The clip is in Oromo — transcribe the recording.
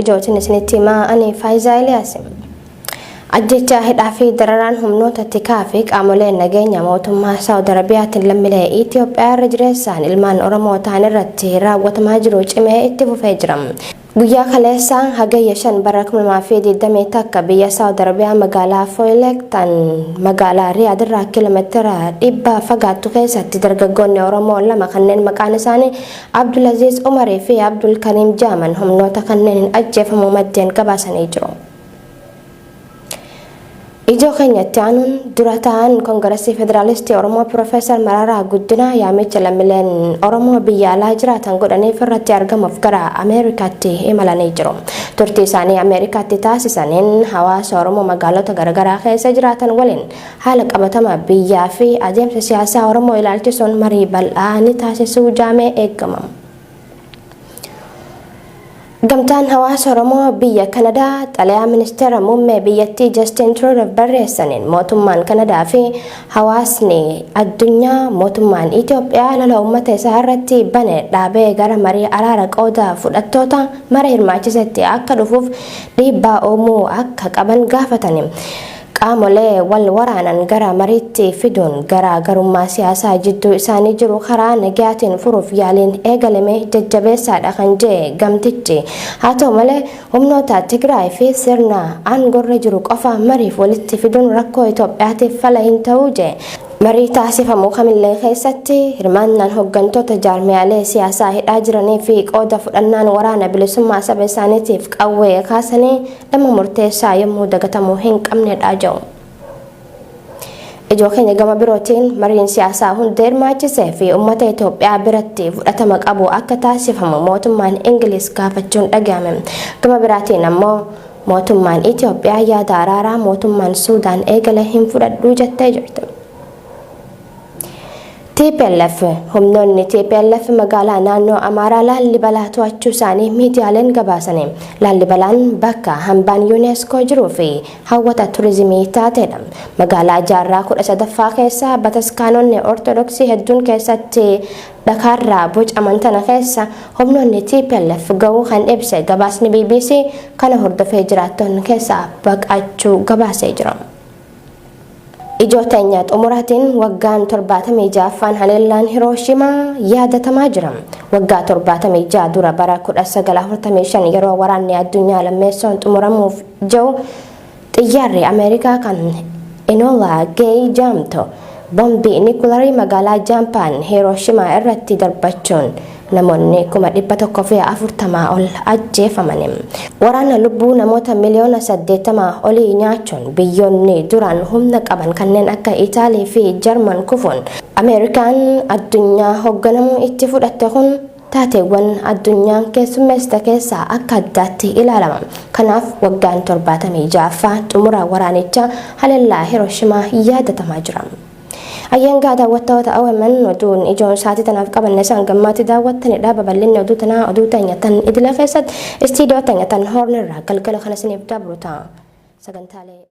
ijootiin isinitti himaa ani Faayizaa Eliyaas. Ajjechaa hidhaa fi dararaan humnoota tikaa fi qaamolee nageenya mootummaa Saawud Arabiyaatiin lammiilee Itoophiyaa irra jireessaan ilmaan Oromoo ta'an irratti raawwatamaa jiru cimee itti fufee jira. Guyyaa kaleessaa Hagayya 5 bara 2021 biyya Saawud Arabiyaa magaalaa Fooyilektan magaalaa Riyaad irraa kiiloomeetira 100 fagaattu keessatti dargaggoonni Oromoo lama kanneen maqaan isaanii Abdulaziz Umarii fi Abdul Kariim Jaaman humnoota kanneen ajjeefamuu maddeen gabaasanii jiru. Ijoo keenyatti aanuun dura ta'an Koongiresii Federaalistii Oromoo Piroofeesar Mararaa Guddinaa yaamicha lammiileen Oromoo biyya alaa jiraatan godhaniif irratti argamuuf gara Ameerikaatti imalanii jiru. Turtii isaanii Ameerikaatti taasisaniin hawaasa Oromoo magaalota garaagaraa keessa jiraatan waliin haala qabatama biyyaa fi adeemsa siyaasaa Oromoo ilaalchisuun marii bal'aa ni taasisuu jaamee eegama. Gamtaan hawaasa Oromoo biyya Kanadaa xalayaa ministeera muummee biyyattii Justin Trudeau barreessaniin mootummaan Kanadaa fi hawaasni addunyaa mootummaan Itoophiyaa lola uummata isaa irratti bane dhaabee gara marii araara qooda fudhattoota mara hirmaachisetti akka dhufuuf dhiibbaa uumuu akka qaban gaafatani. Qaamolee wal waraanan gara mariitti fiduun garaa garummaa siyaasaa jidduu isaanii jiru karaa nagayaatiin furuuf yaaliin eegalame jajjabeessaadha kan jee gamtichi. Haa ta'u malee humnoota Tigraay fi sirna aangorra jiru qofa mariif walitti fiduun rakkoo Itoophiyaatiif fala hin ta'uu jee. Marii taasifamu kamillee keessatti hirmaannaan hooggantoota jaarmiyaalee siyaasaa hidhaa jiranii fi qooda fudhannaan waraana bilisummaa saba isaaniitiif qawwee kaasanii dhimma murteessaa yommuu dagatamuu hin qabnedha jedhu. Ijoo keenya gama birootiin mariin siyaasaa hunda hirmaachisee fi uummata Itoophiyaa biratti fudhatama qabu akka taasifamu mootummaan Ingiliz gaafachuun dhagahame. Gama biraatiin ammoo mootummaan Itoophiyaa yaada araaraa mootummaan Suudaan eegale hin fudhadhuu jettee jirti. TPLF humnoonni TPLF magaalaa naannoo Amaaraa Laallibalaa to'achuu isaanii miidiyaaleen gabaasani. Laallibalaan bakka hambaan UNESCO jiruu fi hawwata turizimii taateedha. Magaalaa jaarraa 13ffaa keessa bataskaanonni Ortodoksii hedduun keessatti dhakaarraa bocaman tana keessa humnoonni TPLF ga'uu kan ibse gabaasni BBC kana hordofee jiraattonni keessaa baqachuu gabaasee jira. Ijoo teenya xumuraatiin waggaan 76ffaan haleellaan Hirooshimaa yaadatamaa jira. Waggaa 76 dura bara 1945 yeroo waraanni addunyaa lammeessoon xumuramuuf jiru xiyyaarri Ameerikaa kan Enola Gay jaamto bombii niikularii magaalaa Jaappaan Hirooshimaa irratti darbachuun namoonni 140,000 ol ajjeefaman. Waraana lubbuu namoota miliyoona 80 olii nyaachuun biyyoonni duraan humna qaban kanneen akka Itaalii fi Jarman kufuun Ameerikaan addunyaa hoogganamuu itti fudhatte kun taateewwan addunyaan keessummeessite keessaa akka addaatti ilaalama. Kanaaf waggaan 76ffaa xumura waraanichaa haleellaa Hirooshimaa yaadatamaa jira. Ayyaangaa daawwattoota OMN, oduun ijoon sa'aatii tanaaf qabanne isaan gammaatti daawwattanidha. Babal'inni oduu tanaa oduu teenyatan idilee keessatti istiidiyoo teenyatan hoornirraa galgala kana isiniif dabru ta'a. Sagantaalee.